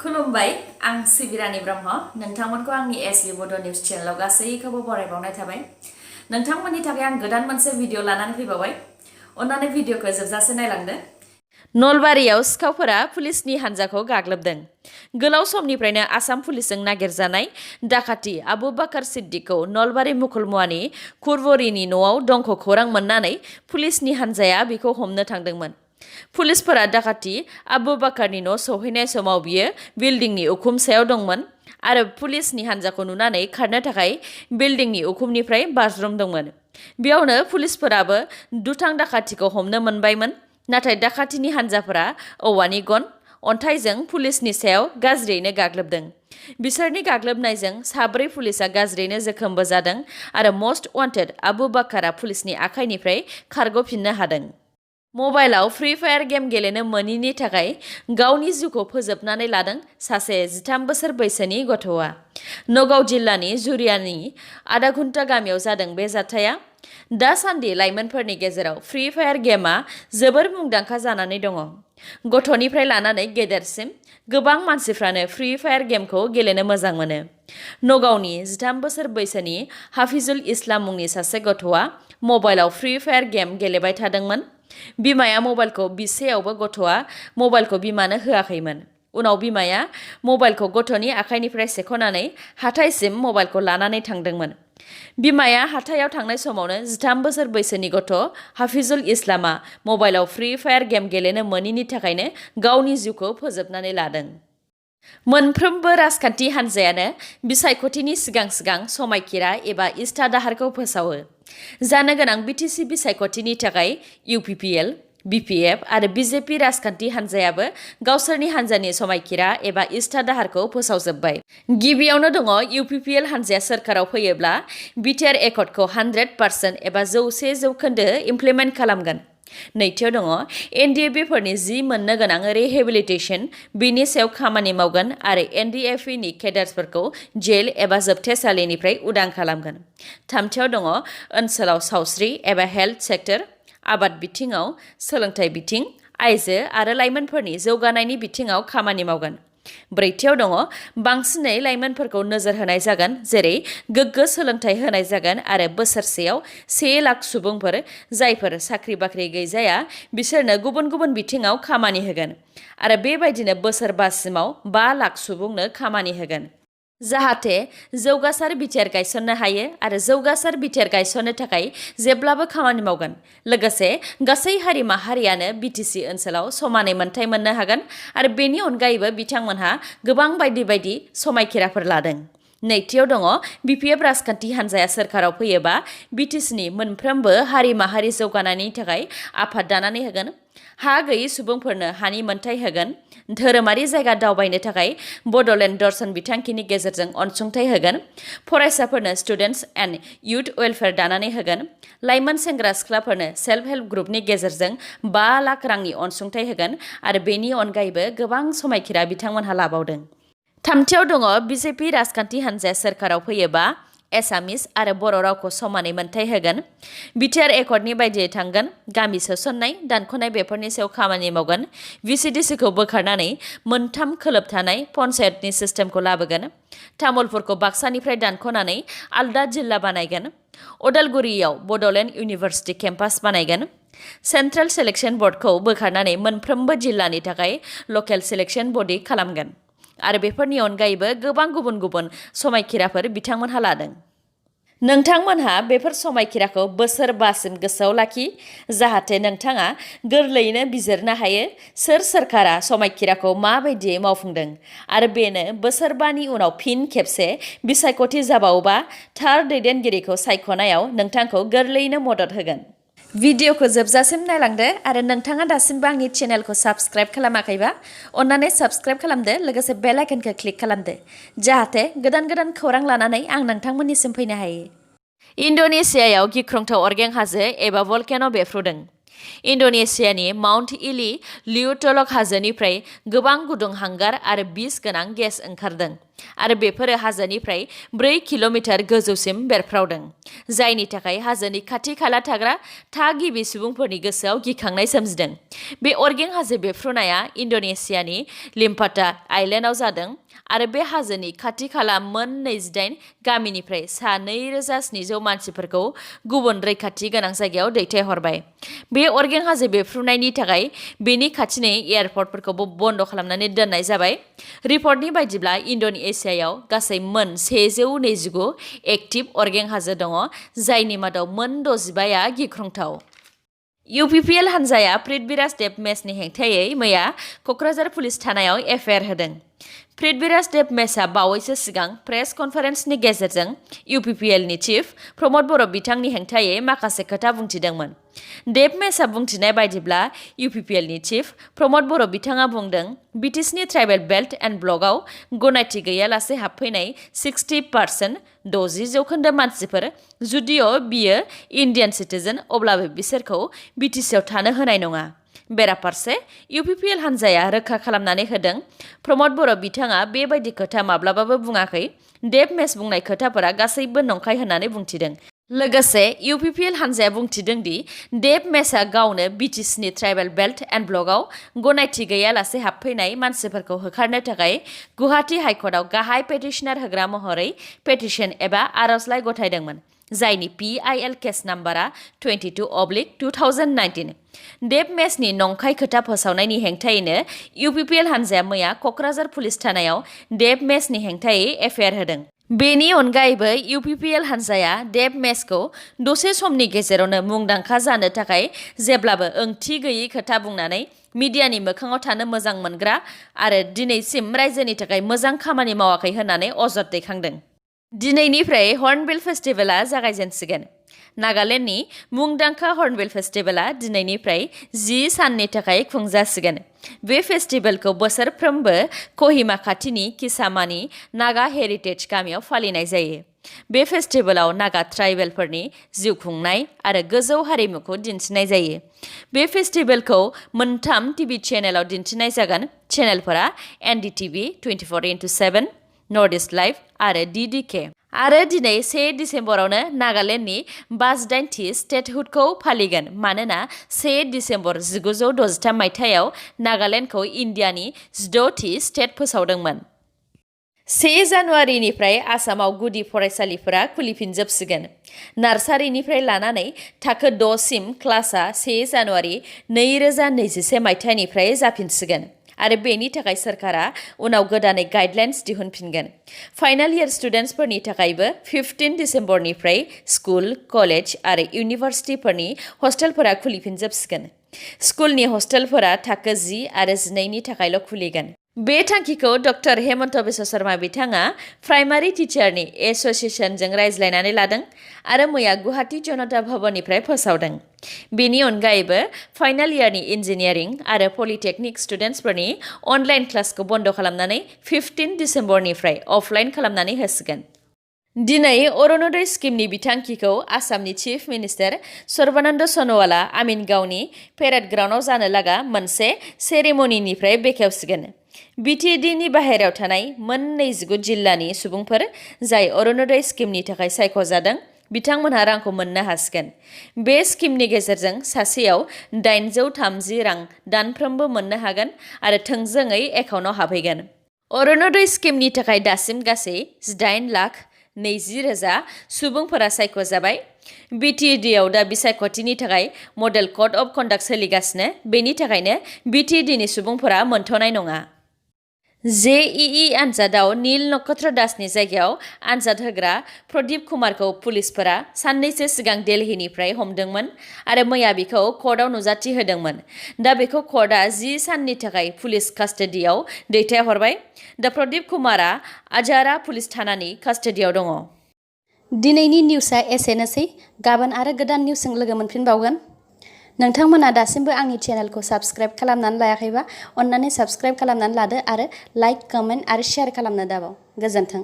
खुलुमबाय आं सिबिरानि ब्रह्म नोंथांमोनखौ आंनि एसबी बड' निउज चेनेलाव गासैखौबो बरायबावनाय थाबाय नोंथांमोननि थाखाय आं गोदान मोनसे भिडिअ लानानै फैबावबाय अन्नानै भिडिअखौ जोबजासे नायलांदो नलबारियाव सिखावफोरा पुलिसनि हान्जाखौ गाग्लोबदों गोलाव समनिफ्रायनो आसाम पुलिसजों नागिरजानाय डाकाति आबु बाकार सिद्दिकखौ नलबारि मुकुलमुवानि कुरबरीनि न'आव दंख' खौरां मोननानै पुलिसनि हान्जाया बिखौ हमनो थांदोंमोन पुलिसफोरा डाकाति आबु बाकारनि न' सौहैनाय समाव बियो बिल्डिंनि उखुम सायाव दंमोन आरो पुलिसनि हान्जाखौ नुनानै खारनो थाखाय बिल्डिंनि उखुमनिफ्राय बाज्रुमदोंमोन बेयावनो पुलिसफोराबो दुथां डाकातिखौ हमनो मोनबायमोन नाथाय डाकातिनि हान्जाफोरा औवानि गन अन्थाइजों पुलिसनि सायाव गाज्रियैनो गाग्लोबदों बिसोरनि गाग्लोबनायजों साब्रै पुलिसा गाज्रियैनो जोखोमबो जादों आरो मस्ट वान्टेड आबु बाकारा पुलिसनि आखाइनिफ्राय खारग'फिननो हादों मबाइलाव फ्री फायार गेम गेलेनो मोनैनि थाखाय गावनि जिउखौ फोजोबनानै लादों सासे 13 बोसोर बैसोनि गथ'आ नगाव जिल्लानि जुरियानि आदाघुन्टा गामियाव जादों बे जाथाया दासान्दि लाइमोनफोरनि गेजेराव फ्री फायार गेमआ जोबोर मुंदांखा जानानै दङ गथ'निफ्राय लानानै गेदेरसिम गोबां मानसिफ्रानो फ्री फायार गेमखौ गेलेनो मोजां मोनो नगावनि 13 बोसोर बैसोनि हाफिजुल इस्लाम मुंनि सासे गथ'आ मबाइलाव फ्री फायार गेम गेलेबाय थादोंमोन बिमाया मबाइलखौ बिसेयावबो गथ'आ मबाइलखौ बिमानो होआखैमोन उनाव बिमाया मबाइलखौ गथ'नि आखाइनिफ्राय सेख'नानै हाथायसिम मबाइलखौ लानानै थांदोंमोन बिमाया हाथायाव थांनाय समावनो 13 बोसोर बैसोनि गथ' हाफिजुल इस्लामा मबाइलाव फ्री फायार गेम गेलेनो मोनैनि थाखायनो गावनि जिउखौ फोजोबनानै लादों मोनफ्रोमबो राजखान्थि हान्जायानो बिसायख'थिनि सिगां सिगां समायखिरा एबा इस्टादाहारखौ फोसावो जानो गोनां बिटिसि बिसायख'थिनि थाखाय इउपिपिएल बिपिएफ आरो बिजेपि राजखान्थि हान्जायाबो गावसोरनि हान्जानि समायखिरा एबा इस्टादाहारखौ फोसावजोब्बाय गिबियावनो दङ इउपिपिएल हान्जाया सोरखाराव फैयोब्ला बिटिआर एकर्डखौ 100% एबा 100% इमप्लिमेन्ट खालामगोन नैथियाव दङ एनडिएफबिफोरनि जि मोननो गोनां रिहेबिलिटेसन बिनि सायाव खामानि मावगोन आरो एनडिएफबिनि केडार्सफोरखौ जेल एबा जोबथेसालिनिफ्राय उदां खालामगोन थामथियाव दङ ओनसोलाव सावस्रि एबा हेल्थ सेक्टर आबाद बिथिङाव सोलोंथाइ बिथिं आइजो आरो लाइमोनफोरनि जौगानायनि बिथिङाव खामानि मावगोन ब्रैथियाव दङ बांसिनै लाइमोनफोरखौ नोजोर होनाय जागोन जेरै गोग्गो सोलोंथाइ होनाय जागोन आरो बोसोरसेयाव 1 लाख सुबुंफोर जायफोर साख्रि बाख्रि गैजाया बिसोरनो गुबुन गुबुन बिथिङाव खामानि होगोन आरो बेबायदिनो बोसोरबासिमाव 5 लाख सुबुंनो खामानि होगोन जाहाथे जौगासार बिटिआर गायसननो हायो आरो जौगासार बिटिआर गायसननो थाखाय जेब्लाबो खामानि मावगोन लोगोसे गासै हारि माहारियानो बिटिसि ओनसोलाव समानै मोनथाय मोननो हागोन आरो बेनि अनगायैबो बिथांमोनहा गोबां बायदि बायदि समायखिराफोर लादों नैथियाव दङ बिपिएफ राजखान्थि हान्जाया सोरखाराव फैयोबा बिटिसिनि मोनफ्रोमबो हारि माहारि जौगानायनि थाखाय आफाद दानानै होगोन हा गैयै सुबुंफोरनो हानि मोनथाय होगोन धोरोमारि जायगा दावबायनो थाखाय बड'लेण्ड दर्शन बिथांखिनि गेजेरजों अनसुंथाइ होगोन फरायसाफोरनो स्टुडेन्टस एन्ड इयुथ वेलफेयार दानानै होगोन लाइमोन सेंग्रा सिख्लाफोरनो सेल्फ हेल्प ग्रुपनि गेजेरजों 5 लाख रांनि अनसुंथाइ होगोन आरो बेनि अनगायैबो गोबां समायखिरा बिथांमोनहा लाबावदों थामथियाव दङ बिजेपि राजखान्थि हान्जाया सोरखाराव फैयोबा एसामिस आरो बर' रावखौ समानै मोनथाय होगोन बिटिआर एकर्डनि बायदियै थांगोन गामि सोसननाय दानख'नाय बेफोरनि सायाव खामानि मावगोन भिसिडिसिखौ बोखारनानै 3 खोलोब थानाय पन्सायतनि सिस्टेमखौ लाबोगोन तामुलपुरखौ बाक्सानिफ्राय दानख'नानै आलदा जिल्ला बानायगोन उदालगुरियाव बड'लेण्ड इउनिभार्सिटि केम्पास बानायगोन सेन्ट्रेल सिलेक्शन बर्डखौ बोखारनानै मोनफ्रोमबो जिल्लानि थाखाय लकेल सिलेक्शन बडि खालामगोन आरो बेफोरनि अनगायैबो गोबां गुबुन गुबुन समायखिराफोर बिथांमोनहा लादों नोंथांमोनहा बेफोर समायखिराखौ बोसोरबासिम गोसोआव लाखि जाहाथे नोंथाङा गोरलैयैनो बिजिरनो हायो सोर सोरखारा समायखिराखौ माबायदियै मावफुंदों आरो बेनो बोसोरबानि उनाव फिन खेबसे बिसायख'थि जाबावोबा थार दैदेनगिरिखौ सायख'नायाव नोंथांखौ गोरलैयैनो मदद होगोन भिडिअखौ जोबजासिम नायलांदो आरो नोंथाङा दासिमबो आंनि चेनेलखौ साबस्क्राइब खालामाखैबा अन्नानै साबस्क्राइब खालामदो लोगोसे बेल आइकनखौ क्लिक खालामदो जाहाथे गोदान गोदान खौरां लानानै आं नोंथांमोननिसिम फैनो हायो इन्ड'नेसियायाव गिख्रंथाव अरगें हाजो एबा भलकेन' बेफ्रुदों इन्ड'नेसियानि माउन्ट इली लिउटलक हाजोनिफ्राय गोबां गुदुं हांगार आरो बिस गोनां गेस ओंखारदों आरो बेफोरो हाजोनिफ्राय 4 किल'मिटार गोजौसिम बेरफ्रावदों, जायनि थाखाय हाजोनि खाथि खाला थाग्रा थागिबि सुबुंफोरनि गोसोआव गिखांनाय सोमजिदों। बे अरगें हाजो बेरफ्रुनाया इन्ड'नेसियानि लिम्पाटा आइलेन्डआव जादों आरो बे हाजोनि खाथि खाला मोन 28 गामिनिफ्राय सा 2700 मानसिफोरखौ गुबुन रैखाथि गोनां जायगायाव दैथायहरबाय। बे अरगें हाजो बेरफ्रुनायनि थाखाय बेनि खाथिनि एयारपर्टफोरखौबो बन्द खालामनानै दोननाय जाबाय। रिपर्टनि बायदिब्ला इन्ड'नेसियायाव गासै मोन 129 एक्टिभ अरगें हाजो दङ, जायनि मादाव मोन 65आ गिख्रंथाव। इउपिपिएल हान्जाया पृथ्वीराज देब मेसनि हेंथायै मैया क'क्राझार पुलिस थानायाव एफआइआर होदों। पृथ्वीराज देब मेसआ बावैसो सिगां प्रेस कनफारेन्सनि गेजेरजों इउपिपिएलनि चिफ प्रमद बर' बिथांनि हेंथायै माखासे खोथा बुंथिदोंमोन। देब मेसआ बुंथिनाय बायदिब्ला इउपिपिएलनि चिफ प्रमद बर' बिथाङा बुंदों, बिटिसिनि ट्राइबेल बेल्ट एन्ड ब्लकआव गनायथि गैयालासे हाबफैनाय 60% 60% मानसिफोर, जुदिअ बियो इन्डियान सिटिजेन, अब्लाबो बिसोरखौ बिटिसिआव थानो होनाय नङा। बेराफारसे इउपिपिएल हान्जाया रोखा खालामनानै होदों, प्रमद बर' बिथाङा बेबायदि खोथा माब्लाबाबो बुङाखै। देब मेस बुंनाय खोथाफोरा गासैबो नंखाय होननानै बुंथिदों। लोगोसे इउपिपिएल हान्जाया बुंथिदों दि देब मेसआ गावनो बिटिसिनि ट्राइबेल बेल्ट एन्ड ब्लकआव गनायथि गैयालासे हाबफैनाय मानसिफोरखौ होखारनो थाखाय गुवाहाटी हाइकर्टआव गाहाय पेटिशनार होग्रा महरै पेटिशन एबा आर'जलाइ गथायदोंमोन, जायनि PIL केस नाम्बारा 22/2019। देब मेसनि नंखाय खोथा फोसावनायनि हेंथायैनो इउपिपिएल हान्जाया मैया क'क्राझार पुलिस थानायाव देब मेसनि हेंथायै एफआइआर होदों। बेनि अनगायैबो इउपिपिएल हान्जाया देब मेसखौ दसे समनि गेजेरावनो मुंदांखा जानो थाखाय जेब्लाबो ओंथि गैयै खोथा बुंनानै मिडियानि मोखाङाव थानो मोजां मोनग्रा आरो दिनैसिम रायजोनि थाखाय मोजां खामानि मावाखै होननानै अजद दैखांदों। दिनैनिफ्राय हर्नबिल फेस्टिभेलआ जागायजेनसिगोन। नागालेन्डनि मुंदांखा हर्नबिल फेस्टिभेलआ दिनैनिफ्राय 10 साननि थाखाय खुंजासिगोन। बे फेस्टिभेलखौ बोसोरफ्रोमबो कहिमा खाथिनि किसामानि नागा हेरिटेज गामियाव फालिनाय जायो। बे फेस्टिभेलाव नागा ट्राइबेलफोरनि जिउ खुंनाय आरो गोजौ हारिमुखौ दिन्थिनाय जायो। बे फेस्टिभेलखौ 3 टिभि चेनेलाव दिन्थिनाय जागोन। चेनेलफोरा NDTV 24/7, नर्थ इस्ट लाइभ आरो DDK। आरो दिनै 1 दिसेम्बरावनो नागालेन्डनि 58थि स्टेटहुडखौ फालिगोन, मानोना 1 दिसेम्बर 1963 मायथाइयाव नागालेन्डखौ इन्डियानि 16थि स्टेट फोसावदोंमोन। 1 जानुवारिनिफ्राय आसामाव गुदि फरायसालिफोरा खुलिफिनजोबसिगोन। नार्सारिनिफ्राय लानानै थाखो 6 सिम क्लासआ 1 जानुवारि 2021 मायथाइनिफ्राय जाफिनसिगोन आरो बेनि थाखाय सोरखारा उनाव गोदानै गाइडलाइन्स दिहुनफिनगोन। फाइनाल इयार स्टुडेन्टसफोरनि थाखायबो 15 दिसेम्बरनिफ्राय स्कुल, कलेज आरो इउनिभार्सिटिफोरनि हस्टेलफोरा खुलिफिनजोबसिगोन। स्कुलनि हस्टेलफोरा थाखो 10 आरो 12 नि थाखायल' खुलिगोन। बे थांखिखौ डक्टर हेमन्त बिश्व शर्मा बिथाङा प्राइमारि टिचारनि एस'सिएशनजों रायज्लायनानै लादों आरो मैया गुवाहाटी जनता भवननिफ्राय फोसावदों। बेनि अनगायैबो फाइनाल इयारनि इन्जिनियारिं आरो पलिटेकनिक स्टुडेन्टसफोरनि अनलाइन क्लासखौ बन्द खालामनानै 15 दिसेम्बरनिफ्राय अफलाइन खालामनानै होसिगोन। दिनै अरुण'दय स्किमनि बिथांखिखौ आसामनि चिफ मिनिस्टार सर्बानन्द सन'वालआ आमिनगावनि पेरेड ग्राउन्डआव जानो लागा मोनसे सेरेमनिनिफ्राय बेखेवसिगोन। बिटिएडिनि बाहेरायाव थानाय मोन 29 जिल्लानि सुबुंफोर जाय अरुण'दय स्किमनि थाखाय सायख'जादों, बिथांमोनहा रांखौ मोननो हासिगोन। बे स्किमनि गेजेरजों सासेयाव 830 रां दानफ्रोमबो मोननो हागोन आरो थोंजोङै एकाउन्टआव हाबहैगोन। अरुण'दय स्किमनि थाखाय दासिम गासै 18,20,000 सुबुंफोरा सायख'जाबाय। बिटिएडिआव दा बिसायख'थिनि थाखाय मडेल कड अफ कन्डाक्ट सोलिगासिनो, बेनि थाखायनो बिटिएडिनि सुबुंफोरा मोनथ'नाय नङा। JEE आनजादाव नील नक्षत्र दासनि जायगायाव आनजाद होग्रा प्रदीप कुमारखौ पुलिसफोरा साननैसो सिगां दिल्लीनिफ्राय हमदोंमोन आरो मैया बिखौ कर्टआव नुजाथि होदोंमोन। दा बेखौ कर्टआ 10 साननि थाखाय पुलिस कास्टडियाव दैथायहरबाय। दा प्रदीप कुमारआ आजारा पुलिस थानानि कास्टडियाव दङ। दिनैनि निउसआ एसेनोसै। गाबोन आरो गोदान निउसजों लोगो मोनफिनबावगोन। नोंथांमोना दासिमबो आंनि चेनेलखौ साबस्क्राइब खालामनानै लायाखैबा अन्नानै साबस्क्राइब खालामनानै लादो आरो लाइक, कमेन्ट आरो शेयार खालामनो दाबाव। गोजोन्थों।